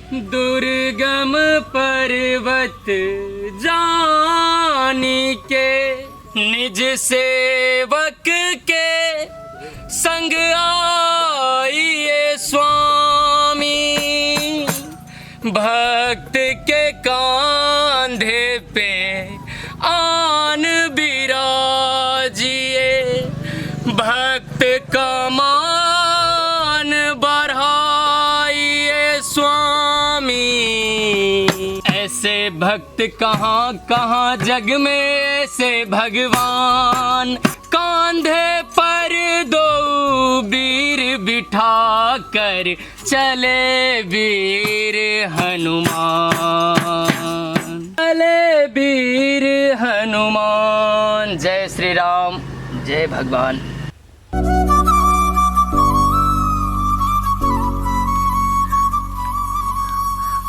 दुर्गम पर्वत जानी के निज सेवक के संग आइए स्वामी, भक्त के कांधे पे आन बिराजिए, भक्त का मान बढ़ाइए स्वामी। ऐसे भक्त कहाँ कहाँ जग में ऐसे भगवान, कांधे पर दो वीर बिठा कर चले वीर हनुमान, चले वीर हनुमान। जय श्री राम, जय भगवान।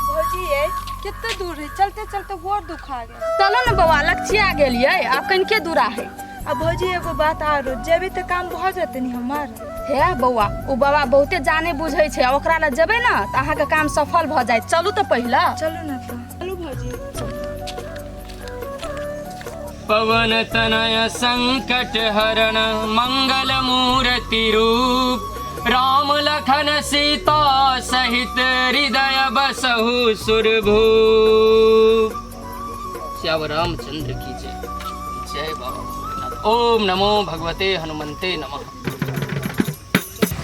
भौजी ये कितना दूर है, चलते चलते गोर दुखा गेल। चलो ने बौआ, लक्ष्य आ गेलियै, आब कनिके दूरा है। आ भौजी एगो बात आरो, जेबे तऽ काम भऽ जेतै नि हमर। हे बौआ, ओ बाबा बहुते जाने बुझै छै, ओकरा लग जेबै ने तऽ अहाँके काम सफल भऽ जायत। चलू तऽ पहिले। चलू ने तऽ। चलू भौजी। पवन तनय संकट हरण मंगल मूर्ति रूप, राम लखन सीता सहित हृदय बसहु सुरभूप। श्याम रामचंद्र की जय, जय बाबा भोलेनाथ। ओम नमो भगवते हनुमते नमः।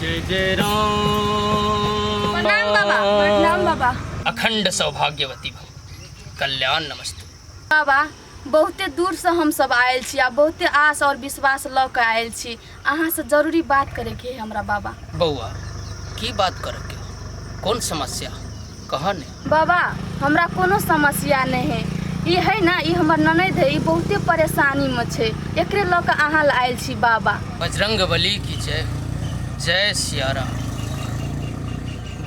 जय जय राम। प्रणाम बाबा। प्रणाम बाबा। अखंड सौभाग्यवती भव, कल्याण नमस्ते। बाबा, बहुते दूर से हम सब आयल छी आ बहुते आस और विश्वास लऽ के आयल छी। अहाँ से जरूरी बात करे के है हमरा बाबा। बौआ, की बात करे के, कौन समस्या कह ने। बाबा, हमरा कोनो समस्या नहीं है। ई है ना, ई हमर ननैद है, ई बहुते परेशानी में छै, एकरे लऽ के अहाँ लग आयल छी बाबा। बजरंग बली की जय, जय सियाराम।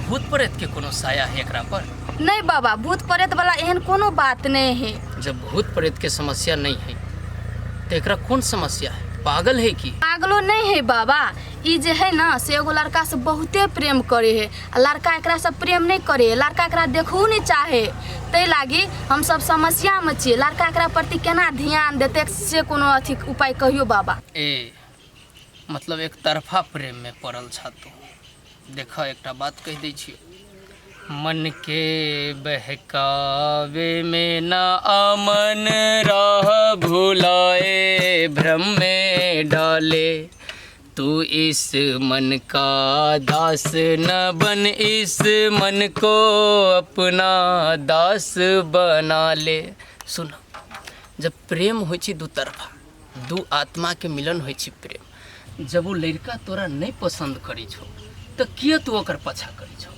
भूत प्रेत के कोनो साया है एकरा पर? नहीं बाबा, भूत प्रेत वाला एहन कोनो बात नहीं है। जब भूत प्रेत के समस्या नहीं है तो एकरा कौन समस्या है? पागल है की? पागलो नहीं है बाबा। ई जे है ना से एगो लड़का से बहुते प्रेम करे है, आ लड़का एकरा से प्रेम नहीं करे है, लड़का एकरा देखू नहीं चाहे, ताहि लागी हम सब समस्या में छियै। लड़का एकरा प्रति केना ध्यान देतै से कोनो अथी उपाय कहियो बाबा। ए मतलब एक तरफा प्रेम में पड़ल छा तू। देख, एकटा बात कहि दै छियौ, मन के बहकावे में न अमन राह भुलाए भ्रम में डाले, तू इस मन का दास न बन, इस मन को अपना दास बना ले। सुन, जब प्रेम होइ छै दू तरफा, दू आत्मा के मिलन होइ छै प्रेम, जब ओ लड़का तोरा नहि पसन्द करै छौ तऽ किए तू ओकर पाछा करै छौ?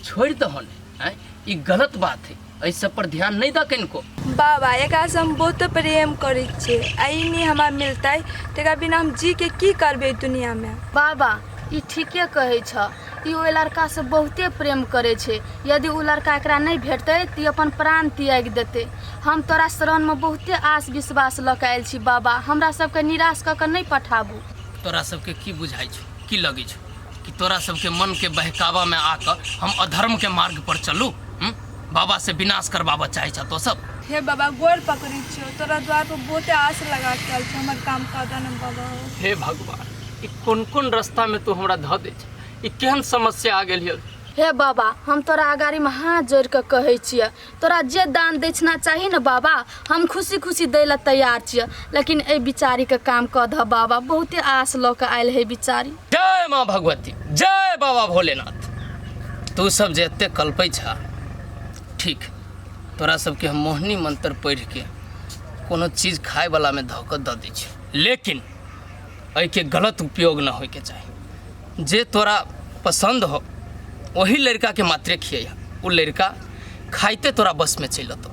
छोड़ि दहो ने। आँय, ई गलत बात है, एहि सब पर ध्यान नहि दऽ कनिको। बाबा, एकरासँ हम बहुत प्रेम करै छियै आ ई नहि हमरा मिलतै तऽ एकरा बिना हम जी के की करबै दुनियामे। बाबा, ई ठीके कहै छ, ई ओहि लड़कासँ बहुते प्रेम करै छै। यदि ओ लड़का एकरा नहि भेटतै तऽ ई अपन प्राण त्यागि देतै। हम तोरा शरणमे बहुते आस विश्वास लऽ कऽ आयल छी बाबा, हमरा सबके निराश कऽ कऽ नहि पठाबू। तोरा सबके की बुझाइ छौ, की लगै छौ कि तोरा सबके मनके बहकावामे आकऽ हम अधर्मके मार्ग पर चलू? बाबा से विनाश करबाबऽ चाहै छह तो सब? हे बाबा, गोर पकड़ै छियौ, तोरा द्वार पर बहुते आस लगा के आयल छियौ, हमर काम कऽ दऽ ने बाबा। हे भगवान, ई कोन कोन रास्तामे तू हमरा धऽ दै छ, ई केहन समस्या आ गेल यौ। हे बाबा, हम तोरा अगाड़ीमे हाथ जोड़ि कऽ कहै छियै, तोरा जे दान दक्षिणा चाही ने बाबा, हम खुशी खुशी दै लए तैयार छियै, लेकिन एहि बिचारीके काम कऽ दह बाबा, बहुते आस लऽ कऽ आयल है बिचारी। जय माँ भगवती, जय बाबा भोलेनाथ। तू सब जे एते कलपै छा, ठीक, तोरा सबके हम मोहिनी मंत्र पढ़ि के कोनो चीज खाय वाला में धऽ कऽ दऽ दै छी, लेकिन एहिके गलत उपयोग न होइके चाही। जे तोरा पसन्द हो ओही लड़का के मात्रे खियैह, ओ लड़का खाइते तोरा बस में चलि अतौ।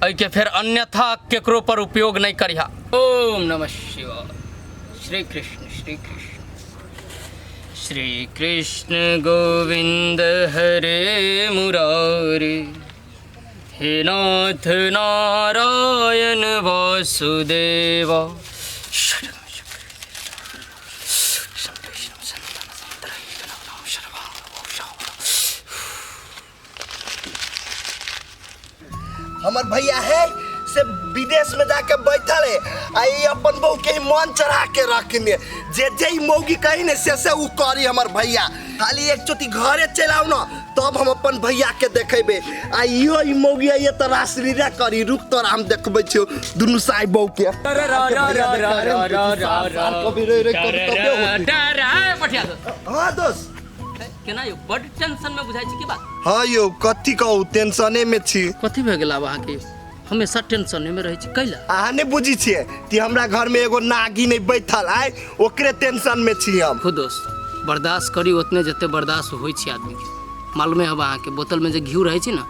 एहिके फेर अन्यथा केकरो पर उपयोग नहि करिहा। ओम नमः शिवाय। श्री कृष्ण श्री कृष्ण श्री कृष्ण गोविंद हरे मुरारी, हे नाथ नारायण वासुदेवा। हमर भैया है से विदेश में जाके बैठल है आ ई अपन बहू के ही मन चढ़ा के रखने जे जे ई मौगी कही ने से से उ करी हमर भैया। खाली एक चोटी घरे चल आउ न तब हम अपन भैया के देखेबे। आ इहो ई मौगी आइए त रासलीला करी, रुक तोरा हम देखबै छियौ दुनू साई बहू के। कभी रे रे कभी तबे होतै। पठिया दोस्त। हाँ दोस्त। केना यौ बड टेंशन में बुझाइ छी की बात? हाँ यौ कथी कहू टेंशने में छी। कथी भऽ गेल आब अहाँके? हमेशा टेंशने में रहै छी कैला? अहाँ नहि बुझै छियै कि हमरा घर में एगो नागिन अइ बैठल आइ, ओकरे टेंशन में छी हम। खुद दोस्त बर्दाश्त करी ओतने जते बर्दाश्त होइ छै आदमी के। मालूमे हब अहाँके बोतल में जे घिउ रहै छै ने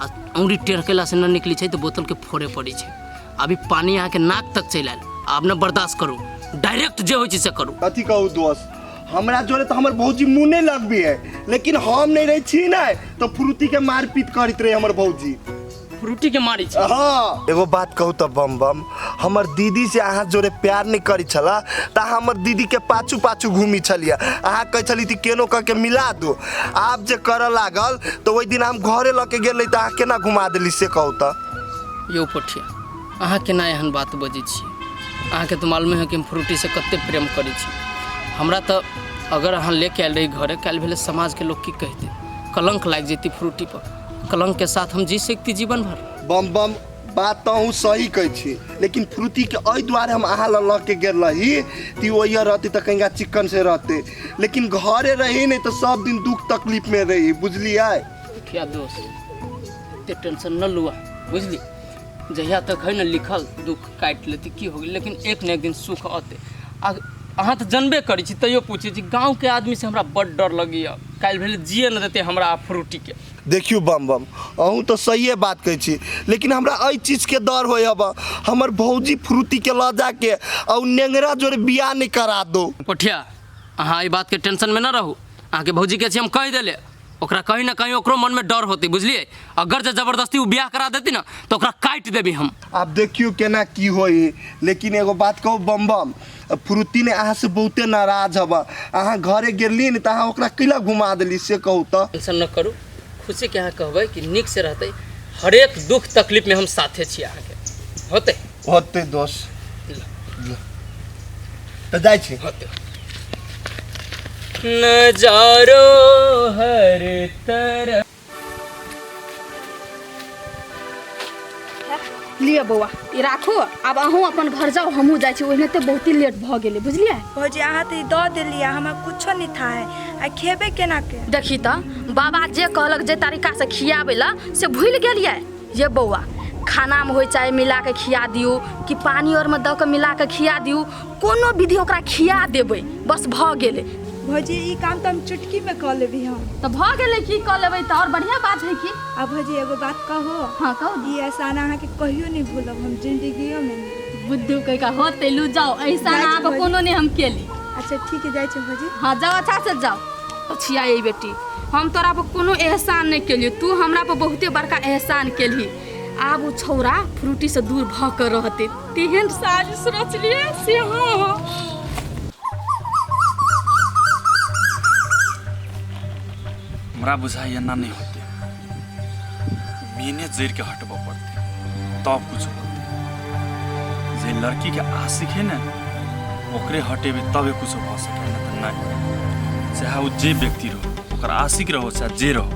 आ औंगरी टेढ़ केला से न निकलै छै तऽ बोतल के फोड़े पड़ै छै। अभी पानी अहाँके नाक तक चलि आयल, आब न बर्दाश्त करू, डायरेक्ट जे होइ छै से करू। कथी कहू दोस्त, हमरा जोरे तऽ हमर भौजी मुँह नहि लगबी है, लेकिन हम नहि रहै छी ने तऽ फ्रूटी के मारपीट करैत रहे हमर भौजी। फ्रूटी के मारै छै? हाँ। एगो बात कहू तऽ बम बम, हमर दीदी से अहाँ जोरे प्यार नहीं करी छला तऽ अहाँ हमर दीदी के पाछू पाछू घूमी छलियै। अहाँ कहै छली कि केनो कह के मिला दो, आब जे करऽ लागल तऽ ओहि दिन हम घरे लऽ के गेल रही तऽ अहाँ केना घुमा देली से कहू तऽ? यौ पठिया अहाँ केना एहन बात बजै छी? अहाँके तऽ मालूमे है कि हम फ्रूटी से कते प्रेम करै छी। हमरा तऽ अगर अहाँ लेके आयल रही घरे, काल्हि भेलै समाजके लोक की कहतै, कलंक लागि जैती फ्रूटी पर, कलंक के साथ हम जी सकती जीवन भर। बम बम बात तऽ अहूँ सही कहै छी, लेकिन फ्रूटी के एहि दुआरे हम अहाँ लग लऽ के गेल रही कि ओहिया रहती तऽ कनिका चिक्कन से रहते, लेकिन घरे रही नहीं तऽ सब दिन दुख तकलीफ में रही, बुझलियै? पठिया दोस्त एते टेंशन न लुआ, बुझली? जहिया तक है न लिखल दुख काटि लेती की हो गेल, लेकिन एक न एक दिन सुख अतै। आ अहाँ तऽ जनबे करै छी तैयो पूछै छी, गाँवके आदमीसँ हमरा बड्ड डर लगैए, काल्हि भेलै जिए न देतै हमरा आ फ्रूटीके। देखियौ बम बम अहूँ तऽ सहिए बात कहै छी, लेकिन हमरा एहि चीजके डर होइ हब हमर भौजी फ्रूटीके लऽ जाके आ उ नेंगरा जोरे बियाह नहि करा दो। पठिया अहाँ एहि बातके टेंशनमे न रहू, अहाँके भौजीके छी हम कहि देले, ओकरा कहीं ना कहीं ओकरो मन में डर होते, बुझलिए? अगर जे जबरदस्ती उ बियाह करा देती ना तो ओकरा काटि देबी हम। आब देखियौ केना की होई, लेकिन एगो बात कहू बम बम, फ्रूटी ने अहाँ से बहुते नाराज हब, अहाँ घरे गेली ने तऽ अहाँ ओकरा कैला घुमा देली से कहू तऽ? टेंशन न करू, खुशी के अहाँ कहबै कि नीक से रहतै, हरेक दुख तकलीफ में हम साथे छी अहाँके। होतै? होतै दोस्त। तऽ जाइ छी। होतै। नजारो हर तरफ। लिअ बौआ ई राखू, आब अहूँ अपन घर जाउ, हमहूँ जाइ छी, ओहिने तऽ बहुते लेट भऽ गेलै, बुझलियै? भौजी अहाँ तऽ ई दऽ देलियै, हमरा कुछो नहि था है, आ खेबै केना के? देखी तऽ बाबा जे कहलक जे तरीकासँ खियाबै लए से भूलि गेलियै। ये बौआ खानामे होइ चाहे मिलाके खिया दियौ कि पानी आरमे दऽ कऽ मिलाके खिया दियौ, कोनो विधि ओकरा खिया देबै बस भऽ गेलै। भौजी ई काम तऽ हम चुटकीमे कऽ लेबै हम। तऽ भऽ गेलै की कऽ लेबै तऽ आओर बढ़िआँ बात है की। आ भौजी एगो बात कहो? हाँ कहू। ई एहसान अहाँके कहियो नहि भूलब हम जिंदगियोमे नहि। बुद्धू कहि कऽ होतै लू जाउ, एहसान जाइ छी अहाँके भौजी। कोनो नहि हम केली। अच्छा ठीक है, जाइ छी भौजी। हाँ जाउ, अच्छा से जाउ। छिया ये बेटी, हम तोरा पर कोनो एहसान नहि केलियौ, तू हमरा पर बहुते बड़का एहसान केलही। आब ओ छौड़ा फ्रूटी से दूर भऽ कऽ रहतै, तेहन साजिश रचलियै से। हाँ हमरा बुझाइए एना नहि होतै, मेने जड़ि के हटबऽ पड़तै तब कुछ होतै। जे लड़की के आशिक है ने ओकरे हटेबै तबे कुछ भऽ सकै, नहि तऽ नहि। चाहे ओ जे व्यक्ति रहो, ओकर आशिक रहो चाहे जे रहो,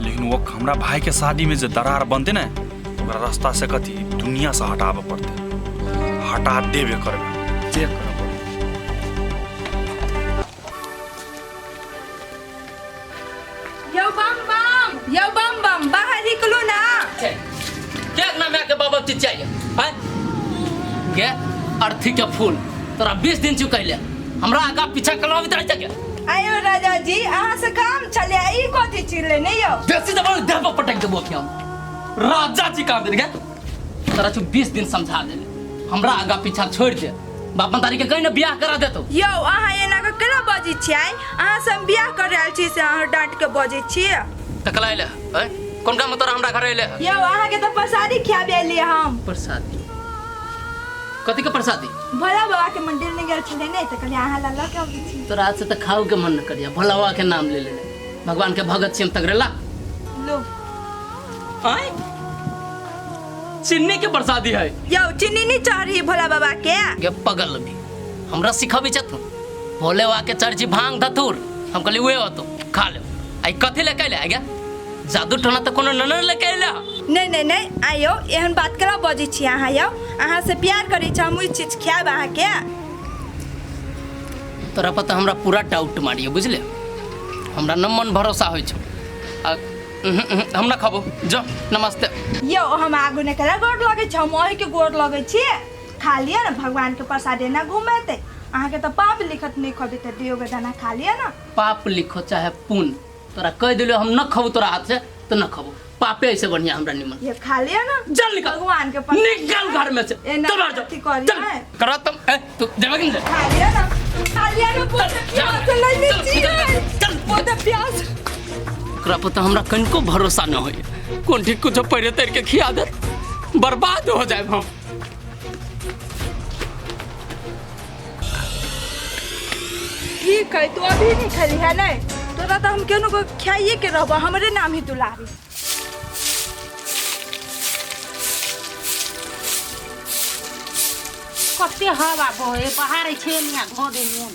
लेकिन वो हमरा भाई के शादी में जे दरार बनतै ने ओकरा रास्ता से कथी दुनिया से हटाबऽ पड़तै, हटा देबे करबै जे करऽ पड़तै। यौ बम बम, यौ बम बम, बाहर निकलू ना। के ना my के बाबा चिचाइए हैं गे अर्थी के फूल, तोरा 20 दिन चुकैले हमरा आगा पीछा कलावित रहै छै के। आयो राजा जी अहाँ से काम छलै, ई कथी चिल्ले नहीं यौ? बेसी दबाव देह पर पटक देबो कि हम राजा जी काम देल गे। तोरा छु 20 दिन समझा देले, हमरा आगा पीछा छोड़ दे, बाप मतारी के कहीं ना बियाह करा देतो। यौ अहाँ एना के केना बजै छियै? अहाँ से हम बियाह करे आयल छी से अहाँ डांट के बजै छियै? तकला अइले हैं कोन काम तोरा हमरा घर अइले? यौ अहाँ के तऽ प्रसादी खियाबे एलियै हम। प्रसादी कथी के प्रसादी? भोला बाबा के मंदिर में गेल छलियै ने तऽ कहलियै अहाँ ला लऽ के अबै छी। तोरा से तऽ खाऊ के मन न करिया, भोला बाबा के नाम ले लेले, भगवान के भगत छी हम तगड़ेला। लो आय चिन्नी के प्रसादी है। यौ चीनी नहीं चढ़ी भोला बाबा के। गे पगल भी हमरा सिखबी छ तू। भोले बाबा के चर्ची भांग धतूर, हम कहली उहे होतो खा ले। आई कथी ले कैले आ गया जादू टोना त कोनो ननर ले कैले। नहीं नहीं नहीं आयो एहन बात करा बजै छी अहाँ। यौ अहाँ से प्यार करै छी हम, ओइ चीज खायब अहाँके। तोरा पर त हमरा पूरा डाउट मारियो बुझले, हमरा न मन भरोसा होइ छौ। आ हम न खबो जो नमस्ते। यौ हम आगू ने करा गोड़ लगै छी, हम ओहि के गोड़ लगै छी। खा लिअ ने भगवान के प्रसाद एना घुमेतै अहाँके तऽ पाप लिखत नहीं खबे तऽ दियो दाना खा लिअ ना। पाप लिखो चाहे पुण्य, तोरा कह दिलो हम न खबो तोरा हाथ से तो न खबो, पापे ऐसे बढ़िया हमरा निमन। ये खा लिअ ना चल निकल भगवान के प्रसाद। निकल घर में से एना चल बाहर जा। अथी करी चल है। करा तुम ए तू देबे कि नहीं? खा लिअ ना, खा लिअ ना, बहुत प्यास लगै चल, छी। चल। बहुत प्यास। ओकरा पर तो हमरा कनिको भरोसा न होइए, कोन ठीक कुछो पैरे तर के खिया दे बर्बाद हो जाए हम। ठीक है तू अभी नहीं खली है नहीं तोरा तो हम केनो को खाइए के रहबो, हमरे नाम ही दुलारी। कते हवा बहे बाहर छै निया धो दे मोन।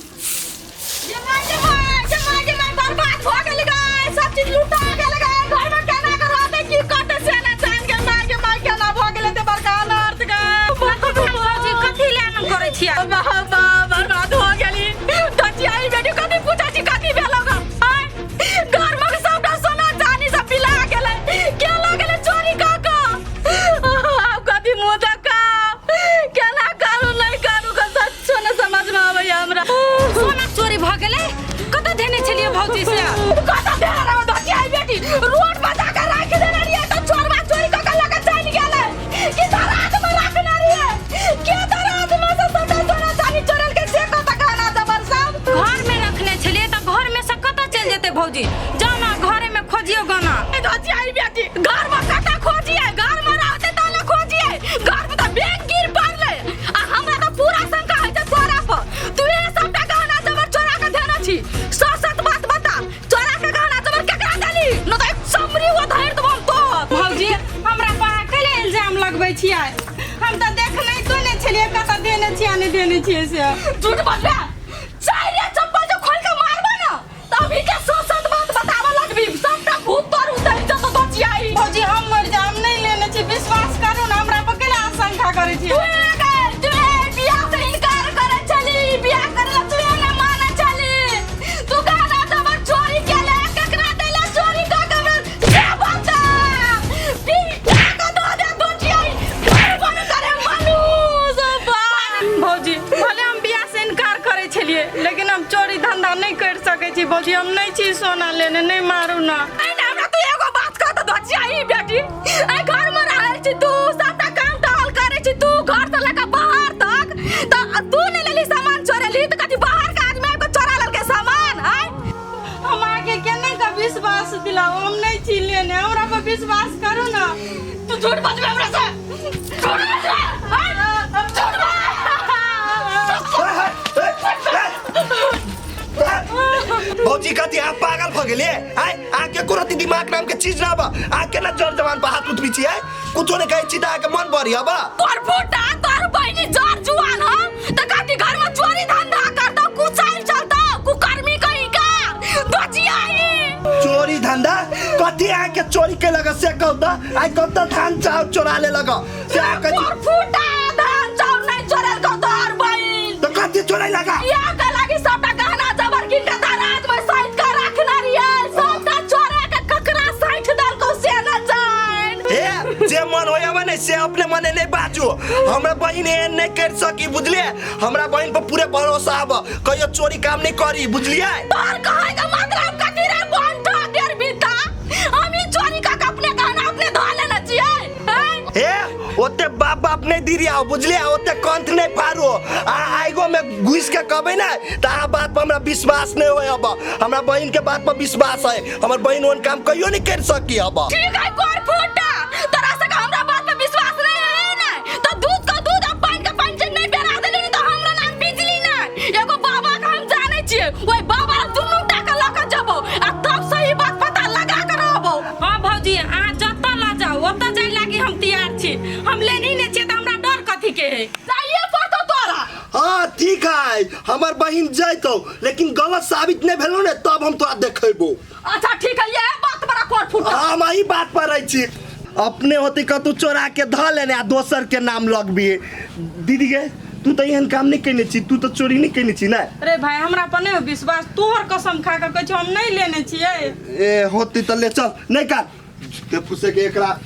जमाई जमाई जमाई जमाई बर्बाद हो गेल गाय, सब चीज लुटा गेल गाय, घर में केना के रहते की करते से ना जान के माय के माय केना भ गेल ते बड़का अनर्थ गाय। भौजी कथी ले आनंद करै छियै? बाबा बर्बाद हो गेली दचियाई बेटी, कथी पूछै छी कथी भेल ग? आय घर में सबटा सोना चांदी सब बिला गेलै, के ल गेलै चोरी क क? आब कथी मुंह देखा केना करू नहीं करू क सच न समझ में आबैया हमरा। सोना चोरी भ गेलै? कतऽ धेने छलियै भौजी से? कतऽ देने रहबै दचियाई बेटी, रोड पर जाके राखि देने रहियै तऽ चोरबा चोरी क क लऽ के चलि गेलै। कि दराज में राखने रहियै, के दराज में से सबटा सोना चांदी चोरलकै से कतऽ गहना जबर सब? घर में रखने छलियै तऽ घर में से कतऽ चलि जेतै भौजी? जाउ ना घरे में खोजियौ गना। दचियाई बेटी घर में कतऽ खोजियै, घर में रहतै तऽ ने खोजियै, घर में तऽ बैंक गिर पड़लै आ हमरा तऽ पूरा शंका होइ छै तोरा पर, तू ए सबटा गहना जबर चोरा के धेने छी। सच सच बात बता, चोरा के गहना जबर केकरा देली? न तऽ एक समरी वो धरि देबौ हम तोहर। भौजी हमरा पर अहाँ कैले इल्जाम लगबै छियै? हम तऽ देखने तो नहि छलियै कतऽ देने छियै आ नहि देने छियै से। झूठ बजबे चारिये चप्पल जो खोल के मारबो ना तभी के सच सच बात बताबऽ लगबी, सबटा भूत तोर उतरि जतौ दचियाई। भौजी हम मरि जायब, हम नहि लेने छी, विश्वास करू ने हमरा पर कैले आशंका करै तू छियै? ए तू ए बियाह से इनकार करै छली, बियाह करै ला तू ए ना मानै छली, तू गहना जबर चोरी केले, केकरा देले चोरी क के से बता, पीटा के दो दे दचियाई, घर बन करे मनुष बा। भौजी भले हम बियाह से इनकार करै छलियै लेकिन हम चोरी धंधा नहि करि सकै छी भौजी, हम नहि छी सोना लेने, नहि मारू ना। नहीं ना हमरा तू एगो बात कह तऽ दचियाई बेटी, ए घर में रहै छी तू, सबटा काम टहल करै छी तू, घर से लऽ के बाहर तक, तऽ तू नहि लेली सामान चोरेली तऽ कथी बाहर के आदमी आबि के चोरा लेलकै सामान? आँय हम अहाँके केना के विश्वास दिलाउ, हम नहि छी लेने, हमरा पर विश्वास करू ना। तू झूठ बजबे हमरा से, झूठ बजबे, आँय झूठ बजबे। भौजी कथी अहाँ पागल भ गेलियै? आय अहाँके एको रत्ती दिमाग नाम के चीज ना बा, अहाँ केना जर जवान पर हाथ उठबै छियै? कुछो नहि कहै छी तऽ अहाँके मन बढी हबा। तोर फूटा तोर बहिनी जर जुआन हो तऽ कथी घर में चोरी धंधा करतौ, कुचाइल चलतौ, कुकर्मी कहीं का दचियाई। चोरी धंधा कथी अहाँके चोरी के लगा से कहू तऽ? आइ कतऽ धान चाउर चोरा ले लगा से अहाँ कथी? तोर फूटा धान चाउर नहीं चोरल कौ तोर बहिन। तऽ कथी चोराइ लगा? या के लागी सबटा गहना जबर गिन के दराज में सैत के रखने रहियै, सबटा चोरा के ककरा सैठ देलकौ से न जान। ए जे मन होय हबे ने से अपने मने नहीं बाजू, हमरा बहिन एहन नहीं कर सकी बुझलियै, हमरा बहिन पर पूरे भरोसा हब, कहियो चोरी काम नहीं करी बुझलियै। तोहर कहै के मतलब कथी रे बंठा डेढ़ बीता, हम ई चोरी क के अपने गहना अपने धो लेने छियै? हैं? ए ओते बाप बाप नहीं दिरियाओ बुझलियै, ओते कंठ नहीं फाड़ो, आ आइगो में घुस के कहबै ने तऽ अहाँ बात पर हमरा विश्वास नहीं होय हब, हमरा बहिन के बात पर विश्वास है, हमर बहिन ओहन काम कहियो नहीं कर सकी हब। ठीक है कोर फूटा, तोरा से हमरा बात पर विश्वास नहीं है ने तो दूध का दूध आ पानी का पानी जे नहीं बेरा देली ने तो हमरा नाम बिजली ने। एगो बाबा के हम जानै छियै, ओहि बाबा दुनू टा के लऽ के जेबौ आ तब सही बात पता लगा के रहबौ। हाँ भौजी अहाँ जतऽ लऽ जाउ ओतऽ जाय लागी हम तैयार छी, हम के है। जाइए पड़तो तोरा। हाँ ठीक है, हमर बहिन जैतो, लेकिन गलत साबित नहीं भेलो ने तब हम तोरा देखेबो। अच्छा ठीक है, ये बात बड़ा कोर फूट। हम एही बात पर रहै छी, अपने होती कतौ चोरा के धऽ लेने आ दोसर के नाम लगबी। दीदी गे, तू तऽ एहन काम नहि केने छी, तू तऽ चोरी नहि केने छी ने? अरे भाई, हमरा पर नहीं हो विश्वास, तोहर कसम खा के कहै छियौ, हम नहीं लेने छियै। ए होती तऽ ले चल, नहि काट ते फुसे के एकरा।